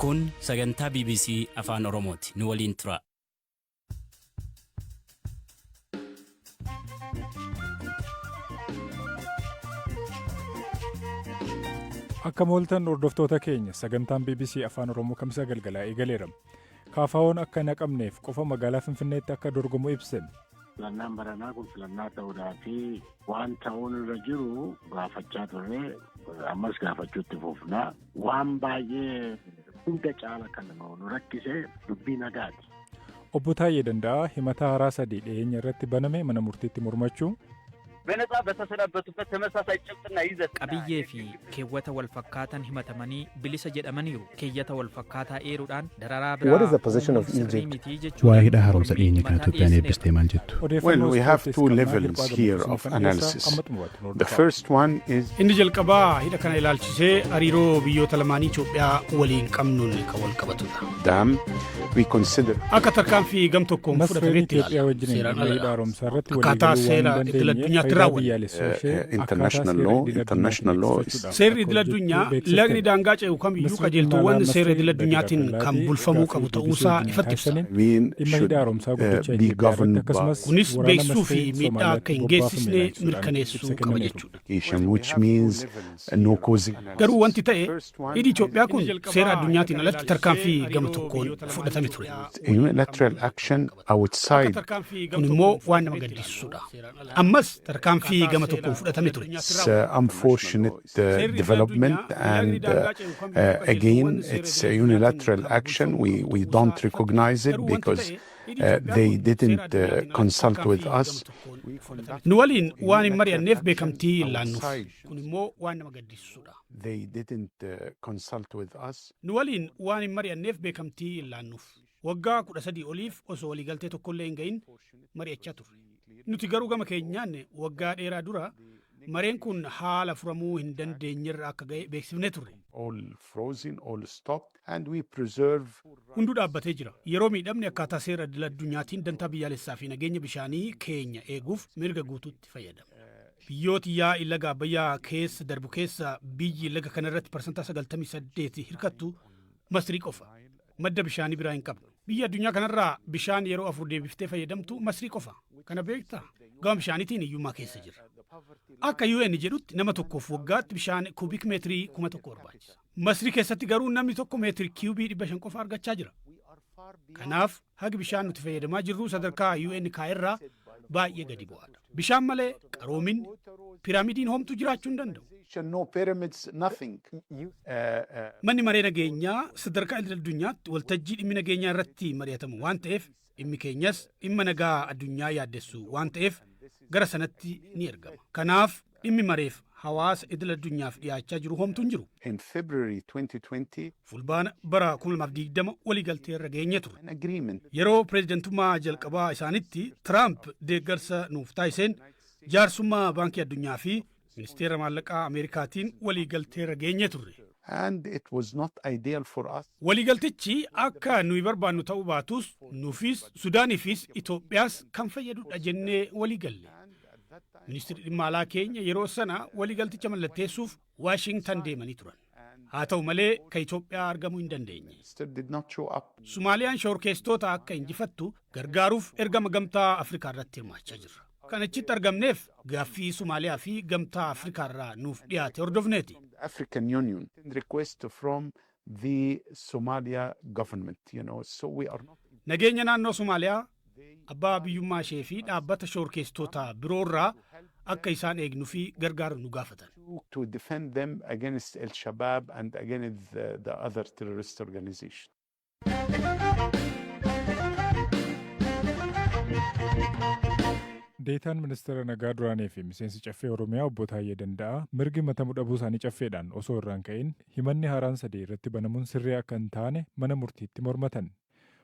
Kun sagantaa bbc Afaan Oromooti. Nu waliin turaa. Akkam ooltan hordoftoota keenya, sagantaan bbc Afaan Oromoo Kamisa galgalaa eegaleera. KFO'n akka hin haqamneef qofa magaalaa Finfinneetti akka dorgomu ibse. Filannaan baranaa kun filannaa ta'uudhaa fi waan ta'uun irra jiru gaafachaa turre, ammas gaafachuutti fufna. Waan baay'ee hunda caala kan nu rakkise dubbii nagaati. Obbo Taayyee Danda'aa himata haaraa sadii dhiyeenya irratti baname mana murtiitti mormachuu. በነጻ በተሰናበቱበት ተመሳሳይ ጭብጥና ይዘት Qabiyyee fi keewwata wal fakkaatan himatamanii bilisa jedhamaniiru. Keeyyata wal fakkaataa eeruudhaan dararaa What is biraa the position of uumuun sirrii Egypt? miti jechuudhaan Waa'ee hidha haaromsa mormii dhiyeenya kana himataa Itoophiyaan dhiyeessineerra. eebbistee maal jettu? Well, Odeeffannoo we have ispoortiis two qabnaa. levels Hirphaa here Gammachuu of kan dhiyeessaa analysis. amma xumuraatti nu The hordofaa. first one is Inni jalqabaa hidha kana ilaalchisee hariiroo biyyoota lamaanii Itoophiyaa waliin qabnuun kan wal qabatudha. Dam. We consider Akka tarkaanfii gam tokkoon Masreen fudhatametti Itoophiyaa ilaala. wajjin Seeraan dhimma hidha aladha. haaromsaa irratti Akkaataa waliigaluu waan seera hin idil dandeenyeef addunyaatti faayidaa raawwanna. biyyaalessaa ishee akkaataa international seera law. idil addunyaatti International law is beeksifachuudhaaf Seerri akka idil hojjettu addunyaa lagni beeksifte. daangaa ce'u kamiyyuu Ministeerri dhimma alaa qajeeltowwan seera Masrii idil Badii addunyaatiin kan Abdullaatii bulfamuu gaaffii qabu BBC ta'uusaa wajjin ifatti ibsa. taasisaniin we dhimma should hidha haaromsaa guddicha be Itoophiyaa irratti governed by akkasumas Kunis waraana beeksisuu fi Masrii miidhaa akka Somaaliyaatti hin bobbaafame geessisne ilaalchisuudhaan ibsa mirkaneessuu qaba kennaniiru. jechuudha. which means no causing. Garuu wanti ta'e First one hidhi is Itoophiyaa kun seera addunyaatiin alatti tarkaanfii gama tokkoon fudhatame ture. Unilateral action outside Kun immoo waan nama gaddisiisudha. Ammas tarkaanfii gama tokkoon fudhatame ture. It's unfortunate development, and again, it's a unilateral action. We don't recognize it because they didn't consult with us. Nu waliin waan hin mari'anneef beekamtii hin laannuuf. Kun immoo waan nama gaddisiisudha. They didn't consult with us. Nu waliin waan hin mari'anneef beekamtii hin laannuuf. Waggaa 13 oliif osoo waliigaltee tokkollee hin ga'in mari'achaa turre. Nuti garuu gama keenyaan waggaa dheeraa dura mareen kun haala furamuu hin dandeenyerra akka ga'e beeksifnee turre. All frozen, all stopped, and we preserve Hunduu dhaabbatee jira. Yeroo miidhamni akkaataa seera idil addunyaatiin dantaa biyyaalessaa fi nageenya bishaanii keenya eeguuf mirga guutuutti fayyadamna. Biyyooti yaa'ii laga Abbayyaa keessa darbu keessa biyyi laga kanarratti 98% hirkattu Masrii qofa. Madda bishaanii biraa hin qabnu. Biyya addunyaa kanarraa bishaan yeroo afur deebiftee fayyadamtu Masrii qofa. Kana beektaa? Gama bishaaniitiin hiyyummaa keessa jirra. Akka UN jedhutti nama tokkoof waggaatti bishaan kuubik meetirii 1000 barbaachisa. Masrii keessatti garuu namni tokko meetirii kiubii 500 qofa argachaa jira. Kanaaf hagi bishaan nuti fayyadamaa jirru sadarkaa UN kaa'erraa baay'ee gadi bu'aadha. Bishaan malee qaroominni piraamidiin homtuu jiraachuu hin danda'u. No pyramids, nothing. Manni maree nageenyaa sadarkaa idil addunyaatti waltajjii dhimmi nageenyaa irratti mari'atamu waan ta'eef, dhimmi keenyas dhimma nagaa addunyaa yaaddessu waan ta'eef gara sanatti ni ergama. Kanaaf dhimmi mareef hawaasa idil addunyaaf dhiyaachaa jiru homtuu hin jiru. In February 2020, Fulbaana bara 2020 waliigaltee irra geenye ture. an agreement Yeroo pireezidantummaa jalqabaa isaanitti Tiraamp deeggarsa nuuf taasiseen jaarsummaa Baankii Addunyaa fi Ministeera Maallaqaa Ameerikaatiin waliigaltee irra geenye turre. And it was not ideal for us. Waliigaltichi akka nuyi barbaannu ta'uu baatus, nuufis Sudaaniifis Itoophiyaas kan fayyadudha jennee waliigalle. Ministeerri dhimma alaa keenya yeroo sana waliigalticha mallatteessuuf Waashingtan deemanii turan. Haa ta'u malee ka Itoophiyaa argamuu hin dandeenye. Minister did not show up. Sumaaliyaan shororkeessitoota akka injifattu gargaaruuf ergama Gamtaa Afrikaa irratti hirmaachaa jirra. Kan achitti argamneef gaaffii Sumaaliyaa fi Gamtaa Afrikaa irraa nuuf dhiyaate hordofneeti. The African Union request from the Somalia government, so we are not Nageenya naannoo Somaaliyaa, abbaa biyyummaa ishee fi dhaabbata shororkeessitoota biroorraa akka isaan eegnuu fi gargaaru nu gaafatan. To defend them against Al Shabaab and against the other terrorist organization. Deetaan ministeera nagaa duraanii fi miseensi Caffee Oromiyaa Obbo Taayyee Danda'aa mirgi himatamuu dhabuu isaanii caffeedhaan osoo irraan ka'in himanni haaraan sadii irratti banamuun sirrii akka hin taane mana murtiitti mormatan.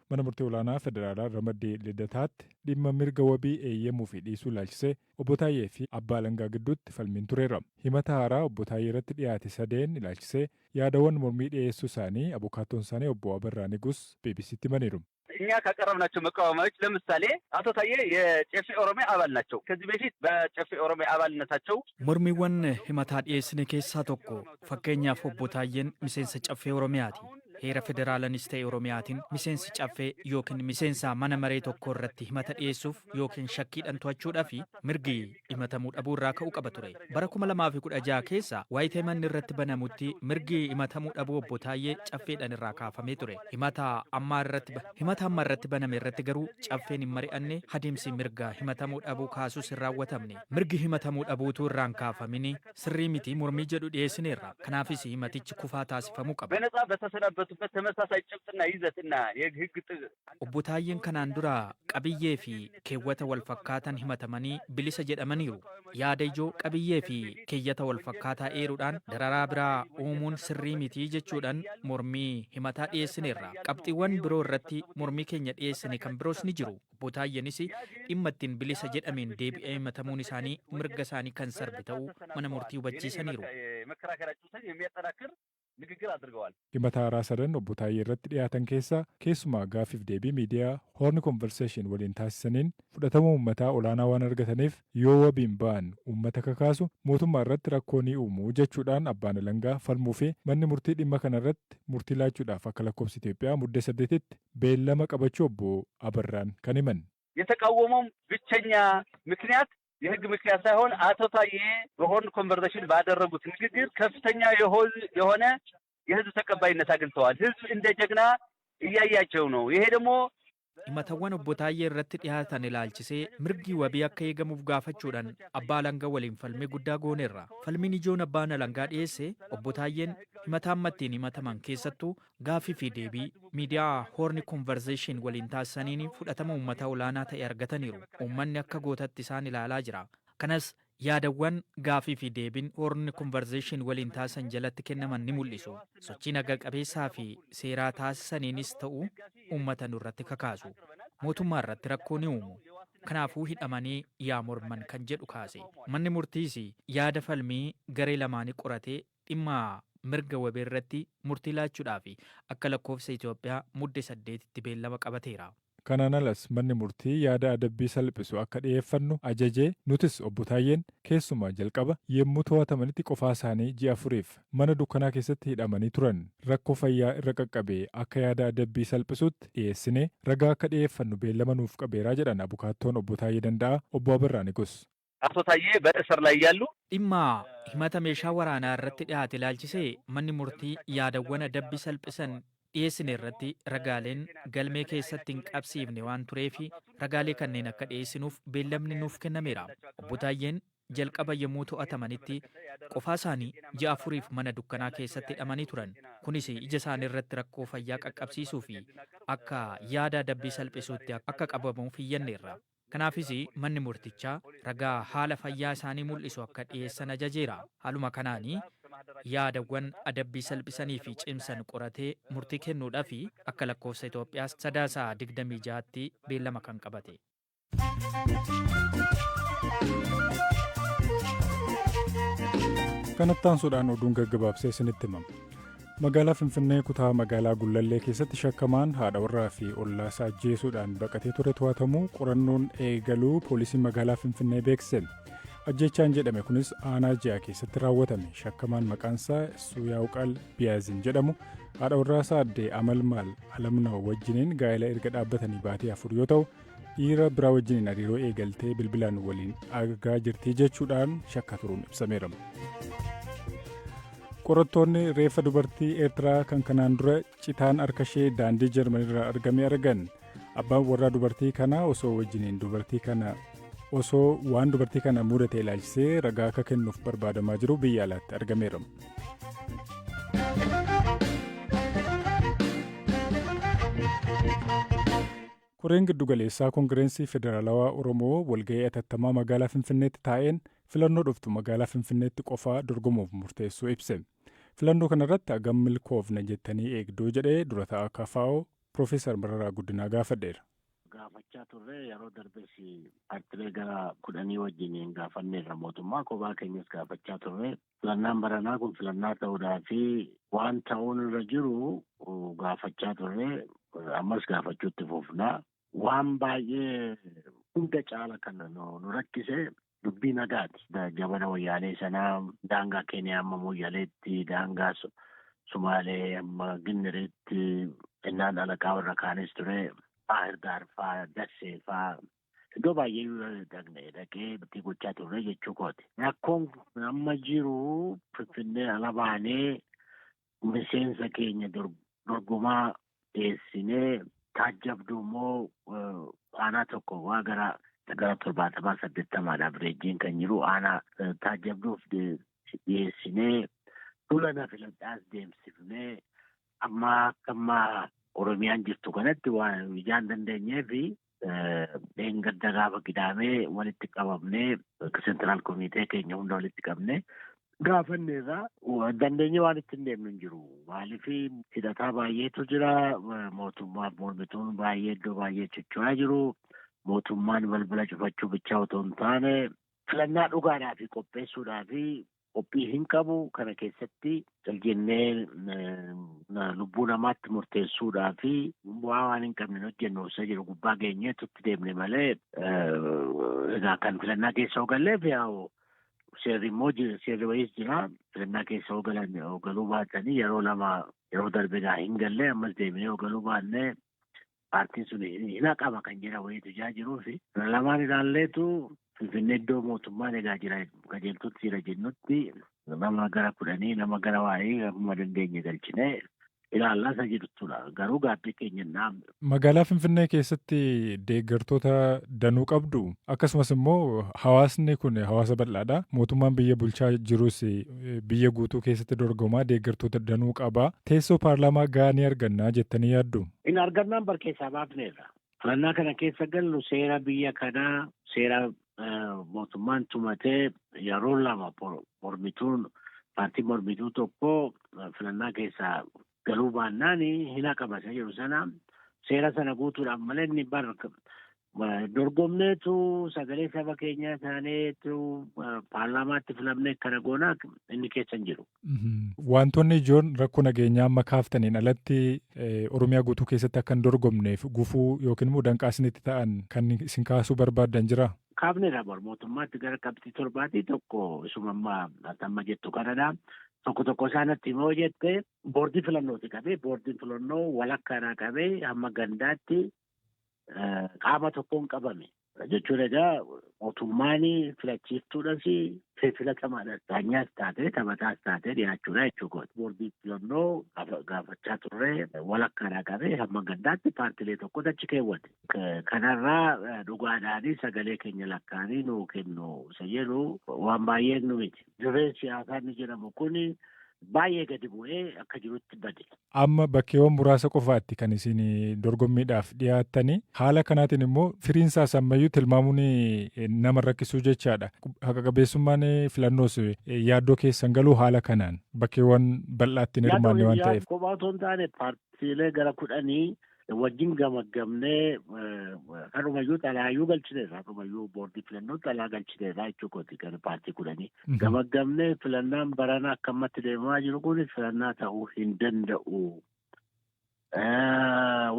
Mana murtii olaanaa federaalaa ramaddii Lidataatti dhimma mirga wabii eeyyamuu fi dhiisuu ilaalchisee Obbo Taayyee fi abbaa alangaa gidduutti falmiin tureera. Himata haaraa Obbo Taayyee irratti dhiyaate sadeen ilaalchisee yaadawwan mormii dhiyeessuu isaanii abukaattoon isaanii Obbo Abarraa Nigus BBCtti himaniiru. እኛ ካቀረብናቸው መቃወሚያዎች ለምሳሌ አቶ ታዬ የጨፌ ኦሮሚያ አባል ናቸው። ከዚህ በፊት በጨፌ ኦሮሚያ አባልነታቸው Mormiiwwan himataa dhiyeessine keessaa tokko, fakkeenyaaf, Obbo Taayyeen miseensa Caffee Oromiyaati. Heera federaalanis ta'e Oromiyaatiin miseensi caffee yookiin miseensa mana maree tokko irratti himata dhiyeessuuf yookiin shakkiidhaan to'achuudhaa fi mirgi himatamuu dhabuu irraa ka'uu qaba ture. Bara 2016 keessa waayitee manni irratti banamutti mirgi himatamuu dhabuu obbo Taayyee caffeedhaan irraa kaafamee ture. Himata amma irratti baname irratti garuu caffeen hin mari'anne, adeemsi mirga himatamuu dhabuu kaasus hin raawwatamne. Mirgi himatamuu dhabuutu irraan kaafamini sirrii miti mormii jedhu dhiyeessineerra. Kanaafis himatichi kufaa taasifamuu qaba. በነጻ በተሰናበቱበት ተመሳሳይ ጭብጥና ይዘትና የህግ Obbo Taayyeen kanaan dura qabiyyee fi keewwata wal fakkaatan himatamanii bilisa jedhamaniiru. Yaada ijoo, qabiyyee fi keeyyata wal fakkaataa eeruudhaan dararaa biraa uumuun sirrii mitii jechuudhaan mormii himataa dhiyeessineerra. Qabxiiwwan biroo irratti mormii keenya dhiyeessine kan biroos ni jiru. Obbo Taayyeenis dhimma ittiin bilisa jedhameen deebi'ee himatamuun isaanii mirga isaanii kan sarbe ta'uu mana murtii hubachiisaniiru. መከራከሪያቸውን የሚያጠናክር ንግግር አድርገዋል። Himata haaraa sadan obbo Taayyee irratti dhiyaatan keessaa keessumaa gaaffiif deebii miidiyaa Horn Conversation waliin taasisaniin fudhatama uummataa olaanaa waan argataniif yoo wabiin ba'an uummata kakaasu, mootummaa irratti rakkoo ni uumu jechuudhaan abbaan alangaa falmuu fi manni murtii dhimma kana irratti murtii laachuudhaaf akka lakkoofsa Itoophiyaa Muddee 8tti beellama qabachuu obbo Abarraan kan himan. የተቃወመውም ብቸኛ ምክንያት የህግ ምክንያት ሳይሆን አቶ ታዬ በ Horn Conversation ባደረጉት ንግግር ከፍተኛ የሆነ የህዝብ ተቀባይነት አግኝተዋል። ህዝብ እንደ ጀግና እያያቸው ነው። ይሄ ደግሞ Himatawwan obbo Taayyee irratti dhiyaatan ilaalchisee mirgi wabii akka eegamuuf gaafachuudhaan abbaa alangaa waliin falmii guddaa gooneerra. Falmiin ijoon abbaan alangaa dhiyeesse obbo Taayyeen himata amma ittiin himataman keessattuu gaaffii fi deebii miidiyaa Horn Conversation waliin taasisaniin fudhatama uummata olaanaa ta'e argataniiru. Uummanni akka gootatti isaan ilaalaa jira. Kanas yaadawwan gaafii fi deebiin Horn Conversation waliin taasisan jalatti kennaman ni mul'isu. Sochii naga qabeessaa fi seeraa taasisaniinis ta'u uummata nurratti kakaasu. Mootummaa irratti rakkoo ni uumu. Kanaafuu hidhamanii yaa morman kan jedhu kaase. Manni murtiis yaada falmii garee lamaanii qoratee dhimma mirga wabii irratti murtii laachuudhaaf akka lakkoofsa Itoophiyaa Mudde 8tti beellama qabateera. Kanaan alas manni murtii yaada adabbii salphisu akka dhiyeeffannu ajajee, nutis obbo Taayyeen keessumaa jalqaba yommuu to'atamanitti qofaa isaanii ji'a 4f mana dukkanaa keessatti hidhamanii turan, rakkoo fayyaa irra qaqqabee akka yaada adabbii salphisuutti dhiyeessinee ragaa akka dhiyeeffannu beellama nuuf qabeeraa jedhan abukaattoon obbo Taayyee Danda'a obbo Abirraa Nigus. አቶ ታዬ በእስር ላይ እያሉ Dhimma himata meeshaa waraanaa irratti dhiyaate ilaalchisee manni murtii yaadawwan adabbii salphisan dhiyeessine irratti ragaaleen galmee keessatti hin qabsiifne waan tureef ragaalee kanneen akka dhiyeessinuuf beellamni nuuf kennameera. Obbo Taayyeen jalqaba yommuu to'atamanitti qofaa isaanii ji'a 4f mana dukkanaa keessatti hidhamanii turan. Kunis ija isaanii irratti rakkoo fayyaa qaqqabsiisuu fi akka yaada adabbii salphisuutti akka qabamuuf iyyanneerra. Kanaafis manni murtichaa ragaa haala fayyaa isaanii mul'isu akka dhiyeessan ajajeera. Haaluma kanaanii yaadawwan adabbii salphisanii fi cimsan qoratee murtii kennuudhaaf akka lakkoofsa Itoophiyaa Sadaasa 26tti beellama kan qabate. Kanatti aansuudhaan oduun gaggabaabsee isinitti himama. Magaalaa Finfinnee kutaa magaalaa Gullallee keessatti shakkamaan haadha warraa fi ollaa isaa ajjeesuudhaan baqatee ture to'atamuu qorannoon eegaluu poolisiin magaalaa Finfinnee beeksise. Ajjeechaan jedhame kunis aanaa 6 keessatti raawwatame. Shakkamaan maqaan isaa Suyaawqal Biyaazin jedhamu haadha warraa isaa addee Amalmaal Alamnaa wajjiniin gaa'ela erga dhaabbatanii baatii 4 yoo ta'u, dhiira biraa wajjiniin hariiroo eegaltee bilbilaan waliin argaa jirti jechuudhaan shakka turuun ibsameera. Qorattoonni reeffa dubartii Eertiraa kan kanaan dura citaan harka ishee daandii Jarmanirraa argame argan. Abbaan warraa dubartii kanaa osoo wajjiniin dubartii kana osoo waan dubartii kana mudate ilaalchisee ragaa akka kennuuf barbaadamaa jiru biyya alaatti argameera. Koreen giddugaleessaa Koongirensii Federaalawaa Oromoo walga'ii atattamaa magaalaa Finfinneetti taa'een filannoo dhuftu magaalaa Finfinneetti qofaa dorgomuuf murteessuu ibse. Filannoo kanarratti hagam milkoofna jettanii eegduu jedhee dura taa'aa KFO Piroofeesar Mararaa Guddinaa gaafadheera. Gaafachaa turre, yeroo darbes paartilee gara 10 wajjiniin gaafanneerra, mootummaa kophaa keenyas gaafachaa turre. Filannaan baranaa kun filannaa ta'uudhaa fi waan ta'uun irra jiru gaafachaa turre, ammas gaafachuutti fufnaa. Waan baay'ee hunda caala kan nu rakkise dubbii nagaati. Jabana wayyaanee sanaa daangaa Keeniyaa amma Moyyaleetti, daangaa Sumaalee amma Ginniriitti innaan alaqaa warra kaanis ture. Baahir Daar faa, Dassee faa iddoo baay'ee dhaqnee dhaqee itti gochaa turre jechuu kooti. Rakkoon amma jiru Finfinnee ala baanee miseensa keenya dorgomaa dhiyeessinee taajjabduu immoo aanaa tokko waa gara 70, 80dha bireejiin kan jiru aanaa taajjabduuf dhiyeessinee duula na filadhaas deemsifnee amma akka ammaa Oromiyaan jirtu kanatti waan ijaan dandeenyee fi dheengadda gaafa Qidaamee walitti qabamnee central komitee keenya hunda walitti qabnee gaafanneerraa dandeenye waan ittiin deemnu hin jiru. Maaliif hidhataa baay'eetu jira. Mootummaaf mormituun baay'ee iddoo baay'ee socho'aa jiru. Mootummaan balbala cufachuu bichaa otoo hin taane filannaa dhugaadhaa fi qopheessuudhaa fi qophii hin qabu. Kana keessatti jennee lubbuu namaatti murteessuudhaa fi bu'aa waan hin qabne hojjennu isa jiru gubbaa geenyeetu itti deemne malee, egaa kan filannaa keessa hogalleef yaa'u seerri immoo seerri wayiis jira. Filannaa keessa hogalan hogaluu baatanii yeroo lama yeroo darbe egaa hin galle, ammas deebinee hogaluu baannee paartiin sun hin haqama kan jedha wayiitu jaa jiruu fi lamaan ilaalleetu Finfinnee iddoo mootummaan egaa jira qajeeltutti jira jennutti nama gara 10, nama gara waa'ee amma dandeenye galchinee ilaallaa isa jirtudha. Garuu gaaffii keenya hin dhaabne. Magaalaa Finfinnee keessatti deeggartoota danuu qabdu. Akkasumas immoo hawaasni kun hawaasa bal'aadha. Mootummaan biyya bulchaa jirus biyya guutuu keessatti dorgomaa deeggartoota danuu qaba. Teessoo paarlaamaa gahaa ni arganna jettanii yaaddu? Hin argannaan bar keessaa baafneerra. Filannaa kana keessa gallu seera biyya kanaa, seera mootummaan tumatee yeroo lama mormituun paartiin mormituu tokko filannaa keessaa galuu baannaan hin haqama isa jedhu sana seera sana guutuudhaaf malee inni bar dorgomneetu sagalee saba keenyaa taaneetu paarlaamaatti filamnee kana goonaa inni keessa hin jiru. Wantoonni ijoon rakkoo nageenyaa amma kaaftaniin alatti Oromiyaa guutuu keessatti akka hin dorgomneef gufuu yookiin immoo danqaa isinitti ta'an kan isin kaasuu barbaaddan jira? Kaafneerra bar mootummaatti gara qabxii torbaatii tokko isuma amma jettu kanadha. Tokko tokko isaanatti immoo jette boordii filannooti qabee boordiin filannoo walakkaadhaa qabee hamma gandaatti qaama tokkoon qabame. Jechuun egaa mootummaan filachiiftuudhas filatamaadhas daanyaas taatee taphataas taatee dhiyaachuudha jechuudha. Boordii filannoo gaafachaa turre walakkaadhaa qabee hamma gandaatti paartilee tokkotu achi keewwate. Kanarraa dhugaadhaanii sagalee keenya lakkaanii nuu kennu isa jedhu waan baay'ee nu miti. Dirreen siyaasaa inni jedhamu kuni baay'ee gadi bu'ee akka jirutti bade. Amma bakkeewwan muraasa qofaatti kan isin dorgommiidhaaf dhiyaattanii, haala kanaatiin immoo firiin isaas ammayyuu tilmaamuun nama rakkisuu jechaadha. Haqa qabeessummaan filannoos yaaddoo keessan galuu haala kanaan bakkeewwan bal'aatti hin hirmaanne waan ta'eef. Kophaa otoo hin taane paartiilee gara 10 wajjin gamaggamnee harumayyuu xalaayyuu galchineerra, harumayyuu boordii filannoo xalaa galchineerra jechuu kooti gara paartii 10. Gamaggamnee filannaan barana akka ammatti deemaa jiru kun filannaa ta'uu hin danda'u.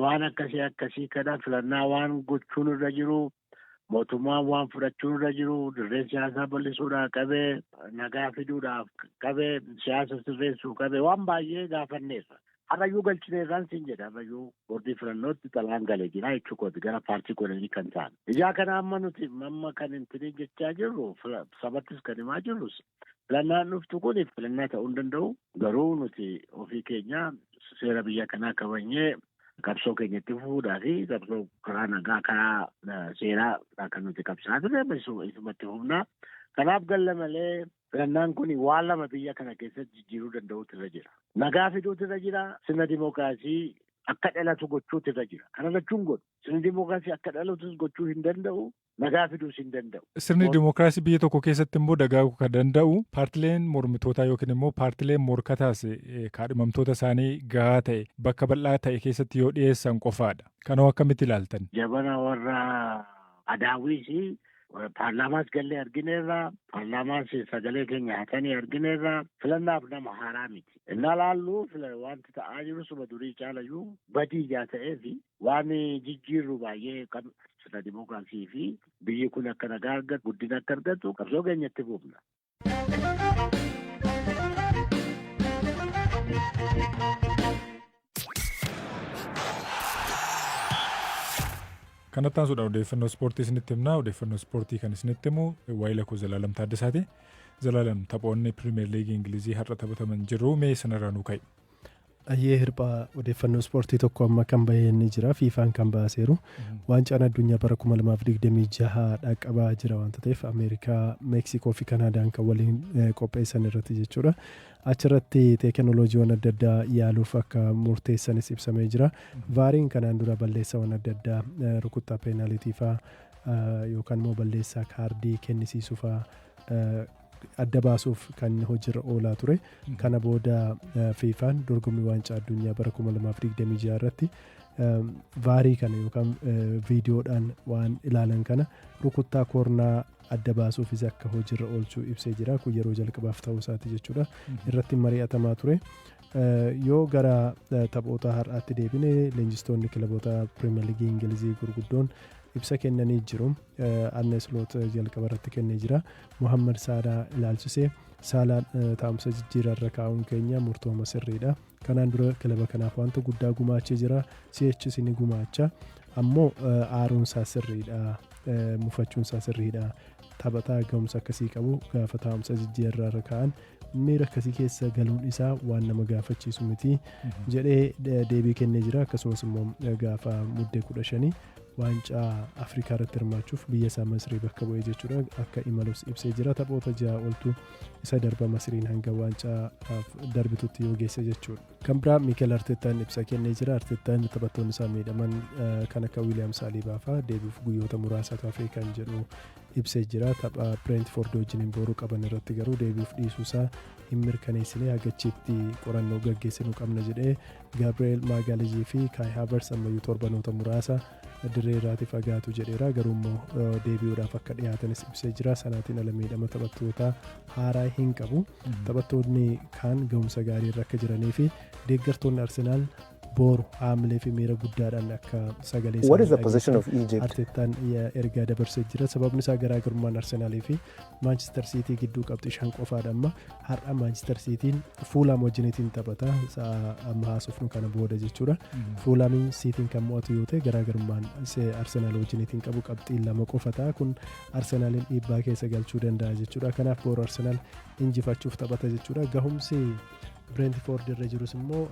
Waan akkasii akkasii kana filannaa waan gochuun irra jiru, mootummaan waan fudhachuun irra jiru, dirree siyaasaa bal'isuudhaaf qabee, nagaa fiduudhaaf qabee, siyaasa sirreessuu qabee waan baay'ee gaafanneerra. Har'ayyuu galchineerraan siin jedha, har'ayyuu boordii filannootti xalaan galee jira jechuu kooti gara paartii 10 kan ta'an. Ijaa kana amma nuti amma kan hin jechaa jirru, sabattis kan himaa jirru, filannaan dhuftu kun filannaa ta'uu hin danda'u. Garuu nuti ofii keenya seera biyya kanaa kabajnee qabsoo keenya itti fufuudhaa fi qabsoo karaa nagaa karaa seeraa kan nuti qabsaa turre isumatti fufna. Kanaaf galla malee filannaan kun waan lama biyya kana keessatti jijjiiruu danda'utu irra jira. Nagaa fiduutu irra jira. Sirna dimookiraasii akka dhalatu gochuutu irra jira. Kana jechuun godhu. Sirni dimookiraasii akka dhalatus gochuu hin danda'u. Nagaa fiduus hin danda'u. Sirni dimookiraasii biyya tokko keessatti immoo dagaaguu kan danda'u paartileen mormitootaa yookiin immoo paartileen morkataas kaadhimamtoota isaanii gahaa ta'e bakka bal'aa ta'e keessatti yoo dhiyeessan qofaadha. Kanoo akkamitti ilaaltan? Jabana warra Adaawwiis paarlaamaas gallee argineerra. Paarlaamaas sagalee keenya hatanii argineerra. Filannaaf nama haaraa miti. Innaa laallu wanti ta'aa jiru suma durii caalayyuu badii ijaa ta'ee fi waan jijjiirru baay'ee kan sirna dimookiraasii fi biyyi kun akka nagaa argatu, guddina akka argatu qabsoo keenyatti fufna. Kanatti aansuudhaan odeeffannoo ispoortii isinitti himna. Odeeffannoo ispoortii kan isinitti himu waayila koo Zalaalam Taaddasaati. Zalaalam, taphoonni Pirimeer Liigii Ingilizii har'a taphataman jiru, mee sanarraa nuu ka'i. Ayyee Hirphaa, odeeffannoo ispoortii tokko amma kan bahee inni jira, FIFAn kan baaseeru. Waancaan addunyaa bara 2026 dhaqqabaa jira waanta ta'eef, Ameerikaa, Meeksikoo fi Kanaadaan kan waliin qopheessan irratti jechuudha. Achirratti teekinooloojiiwwan adda addaa yaaluuf akka murteessanis ibsamee jira. VARiin kanaan dura balleessaawwan adda addaa, rukuttaa peenaalitii fa'aa yookaan immoo balleessaa kaardii kennisiisuu fa'aa adda baasuuf kan hojiirra oolaa ture. Kana booda FIFAn dorgommii waancaa addunyaa bara 2026 irratti VARii kana yookaan viidiyoodhaan waan ilaalan kana rukuttaa koornaa adda baasuufis akka hojiirra oolchuu ibsee jira. Kun yeroo jalqabaaf ta'uu isaati jechuudha. Irratti mari'atamaa ture. Yoo gara taphoota har'aatti deebine, leenjistoonni kilaboota Pirimeer Liigii Ingilizii gurguddoon ibsa kennanii jiru. Arne Sloot jalqaba irratti kennee jira. Muhammad Saalaa ilaalchisee, "Saalaan taa'umsa jijjiirarra kaa'uun keenya murtooma sirriidha. Kanaan dura kilaba kanaaf wanta guddaa gumaachee jira. Si'achis ni gumaacha. Ammoo aaruunsaa sirriidha. Mufachuunsaa sirriidha. Taphataa ga'umsa akkasii qabu gaafa taa'umsa jijjiirarra kaa'an miira akkasii keessa galuun isaa waan nama gaafachiisu miti" jedhee deebii kennee jira. Akkasumas immoo gaafa Muddee 15 waancaa Afrikaa irratti hirmaachuuf biyya isaa Masrii bakka bu'ee jechuudha akka imalus ibsee jira. Taphoota 6 oltu isa darba Masriin hanga waancaa darbitutti yoo geesse jechuudha. Kan biraa Mikel Artetaan ibsa kennee jira. Artetaan taphattoonni isaa miidhaman kan akka Wiiliyaam Saaliibaa fa'aa deebiif guyyoota muraasatu hafee kan jedhu ibsee jira. Tapha Brentford wajjiniin boruu qaban irratti garuu deebiif dhiisuusaa hin mirkaneessine, hagachiitti qorannoo gaggeessinuu qabna jedhee. Gabriel Magalhãesii fi Kai Havertz ammayyuu torbanoota muraasa dirree irraatii fagaatu jedheera, garuu immoo deebi'uudhaaf akka dhiyaatanis ibsee jira. Sanaatiin ala miidhama taphattoota haaraa hin qabu. Taphattoonni kaan ga'umsa gaarii irra akka jiranii fi deeggartoonni Arsenaal boru haamilee fi miira guddaadhaan akka sagalee What is the position of Egypt? Arteettaan ergaa dabarsee jira. Sababni isaa garaagarummaan Arsenaalii fi Maanchister Siitii gidduu qabxii 5 qofaadha amma. Har'a Maanchister Siitiin Fuulaam wajjiniitiin taphata, sa'a amma haasofnu kana booda jechuudha. Fuulaamiin Siitiin kan mo'atu yoo ta'e, garaagarummaan Arsenaal wajjiniitiin qabu qabxii 2 qofa ta'a. Kun Arsenaaliin dhiibbaa keessa galchuu danda'a jechuudha. Kanaaf boru Arsenaal injifachuuf taphata jechuudha. Gahumsi Brentford irra jirus immoo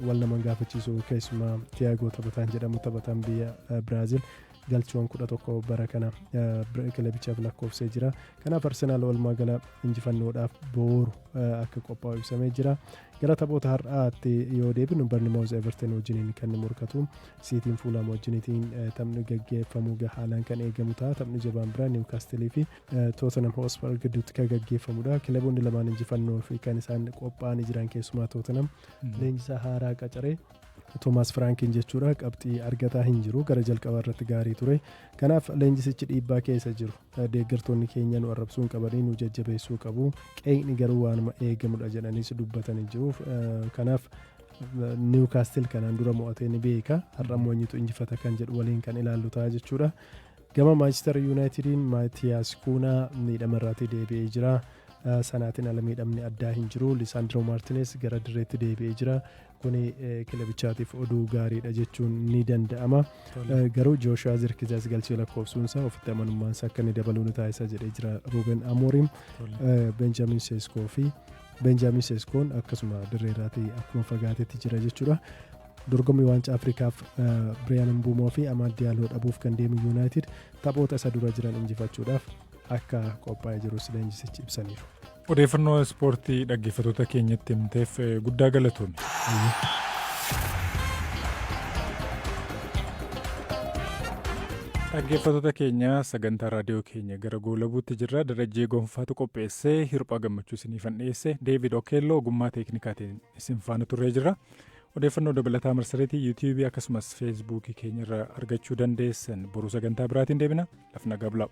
wal nama gaafachiisu. Keessumaa Tiyaagoo taphataan jedhamu, taphataan biyya Biraazil, galchiiwwan 11 bara kana kilabichaaf lakkoofsee jira. Kanaaf Arsenaal walumaa gala injifannoodhaaf boru akka qophaa'u ibsamee jira. Gara taphoota har'aatti yoo deebinu, Barnimaawuz Everton wajjiniin kan morkatu, Siitiin Fuulaam wajjiniitiin taphni gaggeeffamu haalaan kan eegamu ta'a. Taphni jabaan biraa Niwkaastilii fi Tootenham Hotspur gidduutti kan gaggeeffamudha. Kilaboonni lamaan injifannoo fi kan isaan qophaa'anii jiran, keessumaa Tootenham leenjisaa haaraa qacaree Toomaas Firaankiin jechuudha, qabxii argataa hin jiru. Gara jalqabaa irratti gaarii ture. Kanaaf leenjisichi dhiibbaa keessa jiru. "Deeggartoonni keenya nu arrabsuu hin qabanii, nu jajjabeessuu qabu, qeeqni garuu waanuma eegamudha" jedhaniis dubbatanii jiru. Kanaaf Niwkaastil kanaan dura mo'atee ni beeka, har'a eenyutu injifata kan jedhu waliin kan ilaallu ta'a jechuudha. Gama Maanchister Yuunaayitediin Maatiyaas Kuunaa miidhama irraatii deebi'ee jira. Sanaatiin ala miidhamni addaa hin jiru. Lisaandroo Maartinees gara dirreetti deebi'ee jira. Kuni kilabichaatiif oduu gaariidha jechuun ni danda'ama. Garuu Jooshuwaa Zirkizaas galchee lakkoofsuunsaa ofitti amanummaansaa akka inni dabaluu ni taasisa jedhee jira Ruuben Amooriim. Benjamin Seeskoo fi Benjamin Seeskoon akkasuma dirree irraatii akkuma fagaatetti jira jechuudha. Dorgommii waancaa Afrikaaf Biriyaan Mbuumoo fi Amaad Diyaaloo dhabuuf kan deemu Yuunaayitid taphoota isa dura jiran injifachuudhaaf akka qophaa'ee jirus leenjisichi ibsaniiru. Odeeffannoo ispoortii dhaggeeffattoota keenyatti himteef guddaa galatoomi. Dhaggeeffattoota keenya, sagantaa raadiyoo keenya gara goolabuutti jirra. Darajjee Gonfaatu qopheessee, Hirphaa Gammachuu isiniifan dhiyeesse. Deevid Okeelloo ogummaa teeknikaatiin isin faana turree jirra. Odeeffannoo dabalataa marsariitii Yuutiyuubii akkasumas Feesbuukii keenya irraa argachuu dandeessan. Boruu sagantaa biraatiin deebina. Lafna gabla.